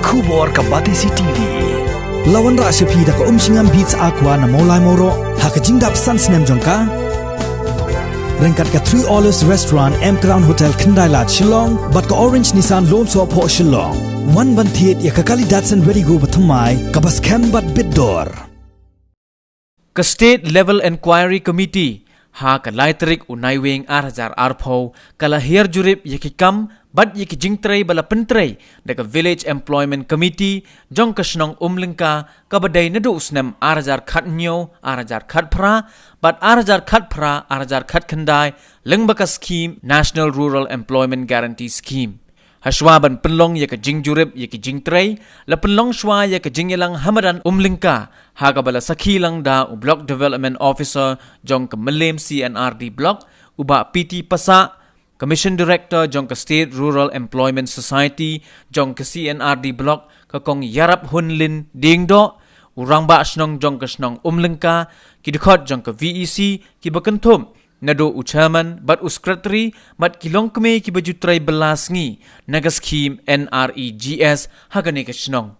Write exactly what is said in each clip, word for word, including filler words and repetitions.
Khubor ka Batesi T V. La wanrah sha phi da ka Umshngam Beats Aqua na Mawlai Mawroh ha ka jingdap san snem jong ka. Ryngkat ka Three Olives Restaurant, M Crown Hotel, Khyndai Lad, Shillong, bad ka Orange Nissan Lone Soh Phoh, Shillong. Wan ban thied ïa ka kali Datsun Redi-GO bathymmai kaba skhem bad bit dor. Ka State Level Enquiry Committee ha ka lai tarik u Naiwieng ar hajar arphew ka la hiar jurip ïa ki kam bad ïa ki jingtrei ba la pyntrei da ka Village Employment Committee jong ka shnong Umlyngka kaba dei naduh u snem ar hajar khathynñiew, ar hajar khatphra bad ar hajar khatphra, ar hajar khatkhyndai lyngba ka skhim National Rural Employment Guarantee Scheme. Hashwa ban pynlong ïa ka jingjurip ïa ki jingtrei, la pynlong shwa ïa ka jingïalang ha madan Umlyngka, ha kaba la sakhi lang da u Block Development Officer jong ka Mylliem C and R D Block, u Bah P T Passah, Commission Director jong ka State Rural Employment Society jong ka C and R D Block, ka Kong Ïarap Hunlin Diengdoh, u Rangbah Shnong jong ka shnong Umlyngka, ki dkhot jong ka V E C kiba kynthup naduh u Chairman bad u Secretary bad ki longkmie kiba ju trei bylla sngi na ka skhim N R E G S ha kane ka shnong.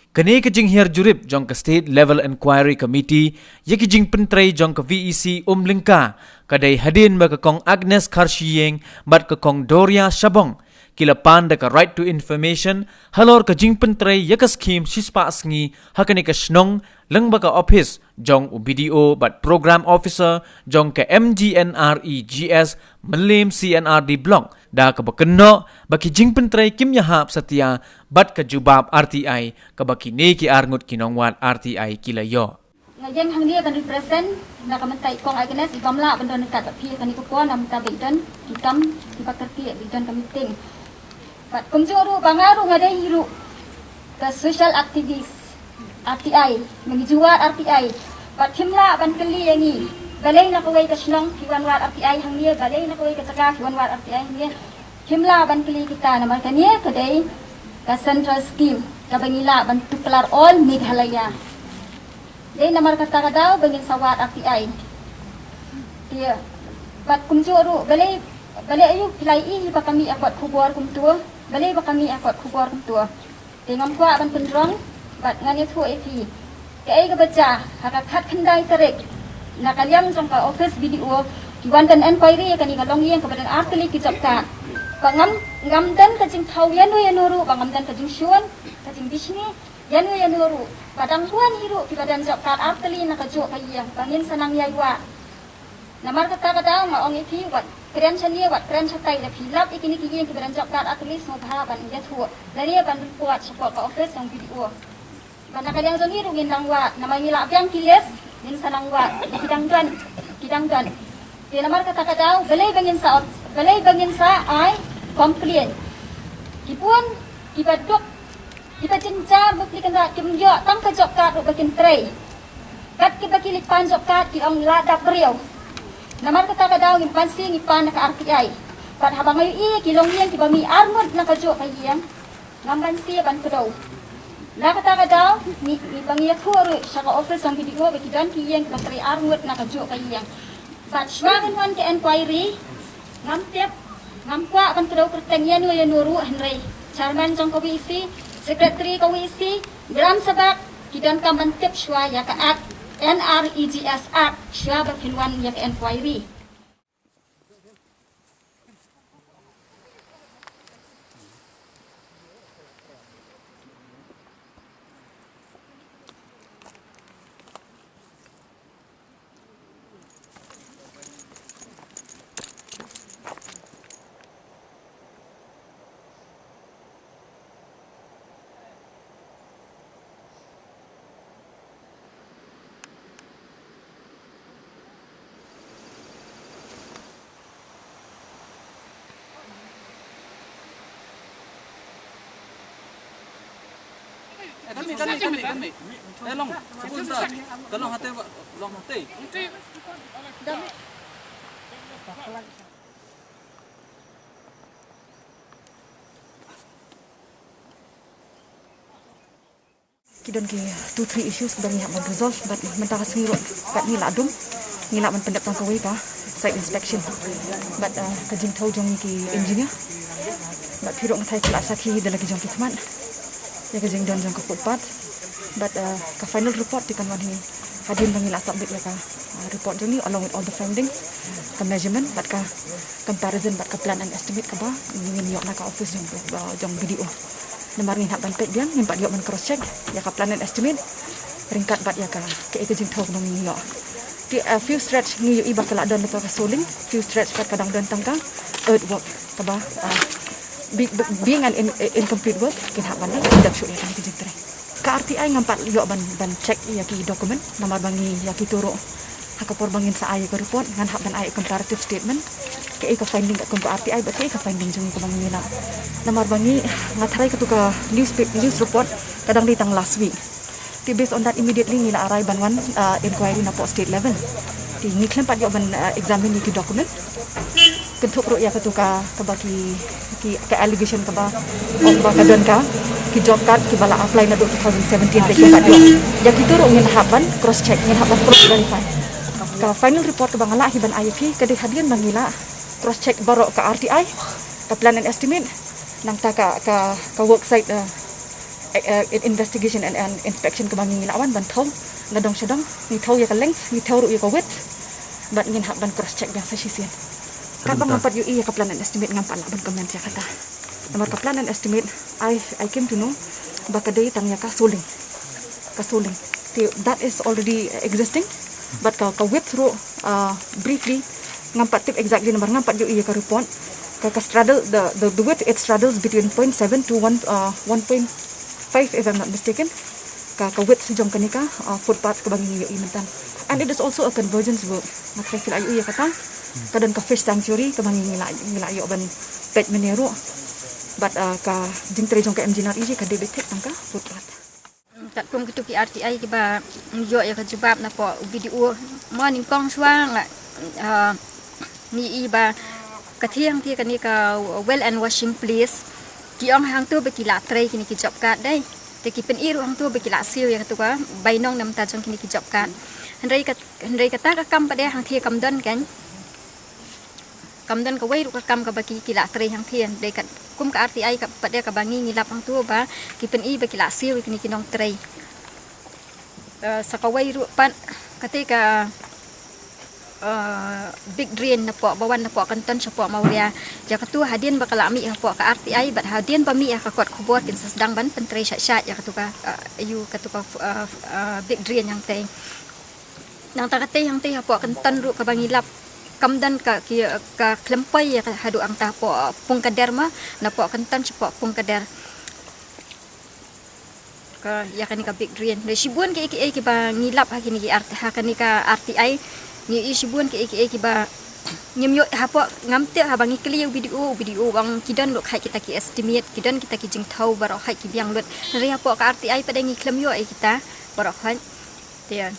Kane ka jinghiar jurip jong ka State Level Enquiry Committee ïa ki jingpyntrei jong ka V E C Umlyngka ka dei hadien ba ka Kong Agnes Kharshiing bad ka Kong Doria Shabong ki la pan da ka Right to Information halor ka jingpyntrei ïa ka skhim shispah sngi ha kane ka shnong lyngba ka ophis jong u B D O bad Program Officer jong ka M G N R E G S Mylliem C and R D Block, da kaba kynnoh ba ki jingpyntrei kim ïahap satia bad ka jubab R T I kaba kine ki arngut ki nongwad R T I ki la ïoh. Nga ïeng hangne ban represent na ka bynta i Kong Agnes, i bym lah ban don ryngkat bad phi ha kane ka por namar ka ba i don ki kam kiba kyrkieh, ba i don ka meeting. Bad kumjuh ruh ba nga ruh nga dei ruh ka social activist R T I, mynta ju wad R T I. Bad phim lah ban kylli ïa ngi balei na kawei ka shnong ki wan wad R T I hangne, balei na kawei ka jaka ki wan wad R T I hangne. Phim lah ban kylli kita namar kane ka dei ka central scheme kaba ngi lah ban tuklar all Meghalaya. Dei namar kata ka daw ba ngin sa wad R T I. Te bad kumjuh ruh balei, balei aïu phi la ïohi ba ka mih ha kot khubor kumto, balei ba ka mih ha kot khubor kumto. Te ngam kwah ban pynrong bad ngan ïathuh ïa phi. Kaei kaba jia ha ka khatkhyndai tarik na ka liang jong ka office B D O ki wan don enquiry ïa kane ka longïing kaba don ar tylli ki job card. Ba ngam, ngam don ka jingthaw ïano ïano ruh, ba ngam don ka jingshun, ka jingbishni ïano ïano ruh, ba dang wan hi ruh kiba don job card ar tylli na kajuh ka ïing ba ngin sa nang ïai wad. Namar kata ka daw nga ong ïa phi, wat kren shane wat kren shatai, lada phi lap ïa kine ki ïing kiba don job card ar tylli sngewbha ban ïathuh, lane ban report shapoh ka office jong B D O. Bad na ka liang jong ngi ruh ngin nang wad, namar ngi la biang ki list, ngin sa nang wad ïa ki dang don, ki dang don. Te namar kata ka daw balei ba ngin sa, balei ba ngin sa ai complain? Ki bun kiba duk, kiba jynjar, bad ki kynrad kim ïoh tang ka job card ruh ba kin trei. Kat kiba ki leit pan job card ki ong la dap briew. Namar kata ka daw ngim banse ngi pan na ka R T I. Bad haba nga ïohi ki longïing kiba mih arngut na kajuh ka ïing, ngam banse ban kdew. Na kata ka daw ngi, ngi ba ngi ïathuh ruh sha ka office jong B D O ba ki don ki ïing kiba trei arngut na kajuh ka ïing. Bad shuwa ban wan ka enquiry, ngam tip, ngam kwah ban kdew kyrteng ïano ïano ruh, hynrei chairman jong ka V E C, secretary ka V E C, gram sabak, ki donkam ban tip shuwa ïa ka Act, N R E G S Act, shuwa ba kin wan ïa ka enquiry. Eh, kan mih, kan mih, kan mih, kan mih. Eh, long, sabun dah. Ka long hate, long hate. Ki don ki two three issues kiba ngi hap ban resolve, bad mynta ka sngi ruh katne la dum, ngi lah ban pyndep tang kawei ka site inspection. Bad, uh, ka jingthaw jong ki engineer. Bad phi ruh nga tharai phi la sakhi da la ki jong ki khmat. Ïa ka jingdon jong ka footpath. But uh, ka final report te kan wan hi hadien ba ngi la submit ïa ka uh, report jong ngi along with all the findings, ka measurement bad ka comparison bad ka plan and estimate kaba ngin ïoh na ka office jong uh, jong B D O. Namar ngin hap ban peit biang, ngin pat ïoh ban cross check ïa ka plan and estimate ryngkat bad ïa ka kaei ka jingthaw kaba ngin ïoh. Te uh, few stretch ngi ïohi ba ka la don lypa ka soling, few stretch pat ka dang don tang ka earthwork kaba uh, be- be- being an in- incomplete work, kin hap ban dep shuh ïa kane ka jingtrei. Ka R T I ngam pat ïoh ban ban check ïa ki document namar ba ngi ïa kito ruh ha ka por ba ngin sa ai ïa ka report ngan hap ban ai comparative statement, kaei ka finding ka kum ka R T I bad kaei ka finding jong ngi kaba ngi lap. Namar ba ngi nga tharai katu ka news news report ka dang dei tang last week. Te based on that, immediately ngi la arai ban wan uh, inquiry napoh state level. Te ngi khlem pat ïoh ban uh, examine ïa ki document. Kynthup ruh ïa katu ka kaba ki ki ka allegation kaba ong ba ka don ka ki job card kiba la apply naduh two thousand seventeen te kim pat ïoh. Ïa kito ruh ngin hap ban cross check, ngin hap ban cross verify. Ka final report kaba nga lah hi ban ai ïa phi ka dei hadien ba ngi la cross check baroh ka R T I, ka plan and estimate, nangta ka ka ka work site uh, eh, eh, in- investigation and, and inspection kaba ngi la wan ban thaw na dong sha dong, ngi thaw ïa ka length, ngi thaw ruh ïa ka width. Bad ngin hap ban cross check biang sa shisien. Katba ngam pat ïohi ïa ka plan and estimate ngam pat lah ban comment ïa kata. Namar ka plan and estimate I I came to know ba ka dei tang ïa ka soling, ka soling. Te that is already existing. But ka ka width ruh uh, briefly ngam pat tip exactly namar ngam pat ïohi ïa ka report. Ka ka straddle the the, the width, it straddles between point seven to one uh, one point five if I'm not mistaken. Ka ka width jong kane ka uh, footpath kaba ngi ïohi mynta. And it is also a convergence work. Nga tharai phi la ïohi ïa kata. Ka don ka fish sanctuary kaba ngi la ngi la ïoh ban peit mynne ruh. But uh, ka jingtrei jong ka M G N R E G ka dei beit tang ka footpath. Katkum kitu ki R T I kiba ïoh ïa ka jubab napoh B D O. Mo nyngkong shuwa nga uh, ngi i ba ka thiang thia kane ka well and washing place. Ki ong hangtu ba ki la trei kine ki job card dei. Te ki pyn-i ruh hangtu ba ki la siew ïa katu ka bainong namta jong kine ki job card. Hynrei kat hynrei kata ka kam pat de hangthia kam don kan. Kam don kawei ruh ka kam kaba ki ki la trei hangthia. Hynrei katkum ka R T I ka pat de kaba ngi ngi lap hangtu ba ki pyn-i ba ki la siew ïa kine ki nongtrei. Uh, sa kawei ruh pat kata ka uh, big drain napoh ba wan napoh Kynton shapoh Mawria. Ïa katu hadien ba ka la mih hapoh ka R T I bad hadien ba mih ha ka kot khubor kin sa sdang ban pyntrei shat shat ïa katu ka uh, ïa katu ka uh, uh, big drain hangtei. Nangta katei hangtei hapoh Kynton ruh kaba ngi lap kam don ka ki ka khlem poi ïa ka haduh hangta hapoh Pungkader ma napoh Kynton shapoh Pungkader. Ka ïa kane ka big drain. Hynrei shibun kiei kiei kiba ngi lap ha kine ki R ha kane ka R T I. Ngi ïohi shibun kiei kiei kiba ngim ïoh hapoh ngam tip haba ngi kylli ïa u B D O, u B D O u ong ki don ruh khait kita ki estimate, ki don kita ki jingthaw baroh khait ki biang lut. Hynrei hapoh ka R T I pat de ngi khlem ïoh ïa kita baroh khait. Te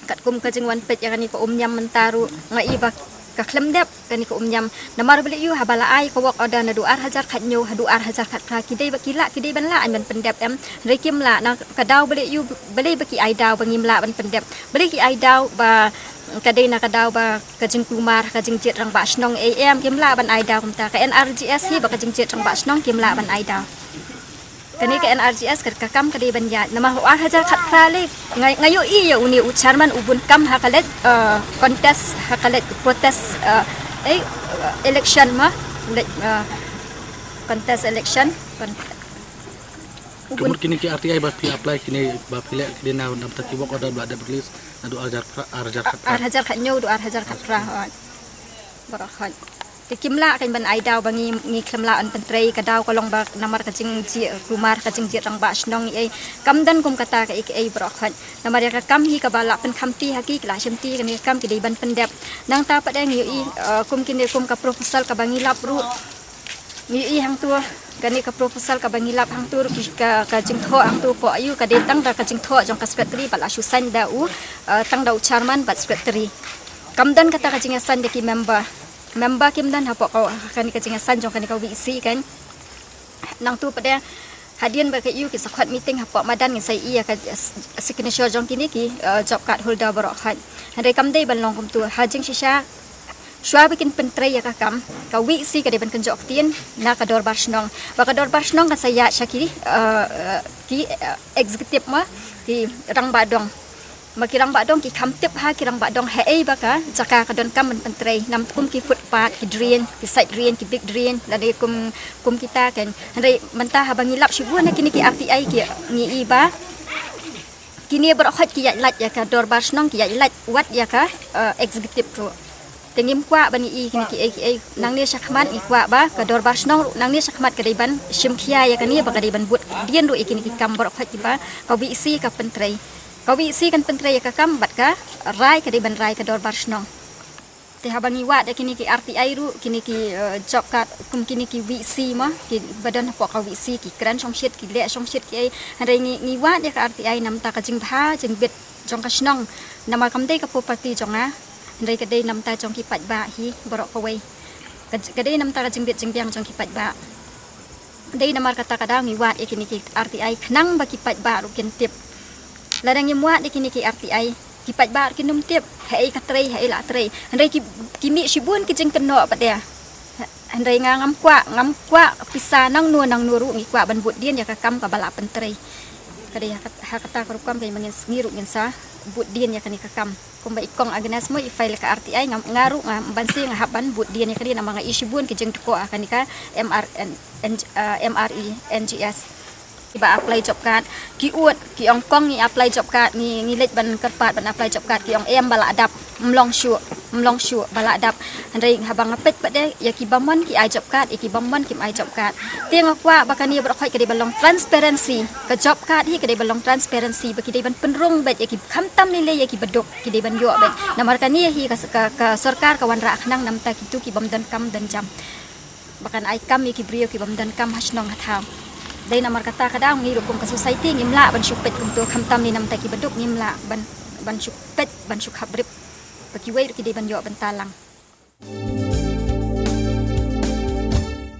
katkum ka jingwan peit ïa kane ka umñiam mynta ruh nga i ba ka khlem dep kane ka umñiam. Namar balei ïoh haba la ai ka work order naduh ar hajar khathynñiew haduh ar hajar khatphra ki dei ba ki lah ki dei ban lah ban pyndep em. Hynrei kim lah na ka daw balei ïoh balei ba ki ai daw ba ngim lah ban pyndep. Balei ki ai daw ba ka dei na ka daw ba ka jingkulmar ka jingjied rangbah shnong ei em kim lah ban ai daw kumta ka N R G S hi ba ka jingjied rangbah shnong kim lah ban ai daw. Kane ka N R G S ka ka kam ka dei ban ïaid namar u ar hajar khatphra le nga nga ïohi ïa une u chairman u bun kam ha ka leit uh, contest ha ka leit protest uh, eh, election ma leit uh, contest election. Ka mut kine ki R T I ba phi apply kine ba phi leh kine na nam ta ki work order ba la dep release naduh ar hajar khatphra. Ar hajar khatñiew duh ar hajar khatphra. Baroh khot. Te kim lah kan ban ai daw ba ngi ngi khlem lah ban pyntrei ka daw ka long ba namar ka jingjia kulmar ka jingjia rangbah shnong ei. Kam don kum kata kaei kaei baroh khot. Namar ïa ka kam hi kaba lah pynkhamti ha ki ki lah shimti kane ka kam ki dei ban pyndep. Nangta pat de ngi ïohi kum kine kum ka proposal kaba ngi lap ruh. Ngi ïohi hangtu kane ka proposal kaba ngi lap hangtu ruh ki ka ka jingthoh hangtu poh aiu ka dei tang da ka jingthoh jong ka secretary bad la shu sign da u tang da u chairman bad secretary. Kam don kata ka jingïasain da ki member. Member kim don hapoh ka kane ka jingïasain jong kane ka V E C kan. Nangtu pat de hadien ba ka aiu ki sa khot meeting hapoh madan ngin sa ïohi ïa ka signature jong kine ki job card holder baroh khot. Hynrei kam dei ban long kumtu ha jingshisha. Shuwa ba kin pyntrei ïa ka kam, ka VC ka dei ban kynjoh ktien na ka dorbar shnong. Ba ka dorbar shnong kan sa ïaid sha ki, eh, eh, ki, eh, executive ma, ki rangbah dong. Ma ki rangbah dong ki kham tip ha ki rangbah dong haei ba ka jaka ka donkam ban pyntrei. Nam kum ki footpath, ki drain, ki side drain, ki big drain, lane kum, kum kita kan. Hynrei mynta haba ngi lap shibun na kine ki RTI ki ngi i ba kine baroh khoit ki ïaid lait ïa ka dorbar shnong, ki ïaid lait wat ïa ka, eh, executive ruh. Te ngim kwah ban i kine kiei kiei, nangne shakhmat ngi kwah ba ka dorbar shnong ruh nangne shakhmat ka dei ban shim khia ïa kane ba ka dei ban bud dien ruh ïa kine ki kam baroh khoit kiba ka VC ka pyntrei. Ka VC kan pyntrei ïa ka kam bad ka rai ka dei ban rai ka dorbar shnong. Te haba ngi wad ïa kine ki RTI ruh, kine ki, eh, job card, kum kine ki VC ma, kiba don hapoh ka VC, ki kren shongshit, ki leh shongshit kiei. Hynrei ngi, ngi wad ïa ka RTI namar ka jingbha jingbit jong ka shnong. Namar kam dei ka property jong nga, hynrei ka dei namar jong ki paidbah hi baroh kawei. Ka, ka dei namar ka jingbit jingbiang jong ki paidbah. Dei namar kata ka daw ngi wad ïa kine ki RTI khnang ba ki paidbah ruh kin tip. Lada ngim wad ïa kine ki RTI, ki paidbah ruh kin ym tip haei ka trei, haei la trei. Hynrei ki, ki mih shibun ki jingkynnoh pat de. Hynrei nga ngam kwah, ngam kwah pisa nangno nangno ruh, ngi kwah ban bud dien ïa ka kam kaba la pyntrei. Ka dei ha kat-, ha kata ka rukom ka ïa ma ngin, ngi ruh ngin sa bud dien ïa kane ka kam. Kumba i kong Agnes mo i file ka RTI, nga, nga ruh ngam banse, nga hap ban bud dien ïa kane namar nga i shibun ki jingtkoh ha kane ka MR, N, N, uh, MRE, NGS. Kiba apply job card ki ud, ki ong kong ngi apply job card, ngi, ngi leit ban kyrpad ban apply job card, ki ong em, ba la dap. Ym long shuh, ym long shuh, ba la dap. Hynrei haba nga peit pat de, ïa ki bymman ki ai job card, ïa ki bymman kim ai job card. Te nga kwah ba kane baroh khoit ka dei ban long transparency. Ka job card hi ka dei ban long transparency, ba ki dei ban pynrung beit ïa ki, khamtam lei lei ïa kiba duk ki dei ban ïoh beit. Namar kane hi ka, ka, ka sorkar ka wanrah khnang namar kito ki bym don kam don jam. Ba kan ai kam ïa ki briew ki bym don kam ha shnong ha thaw. Dei namar kata ka daw ngi ruh kum ka society ngim lah ban shu peit kumto, khamtam lei namar kiba duk ngim lah ban, ban shu peit, ban shu khap brip. Ba kiwei ruh ki dei ban ïoh bynta lang.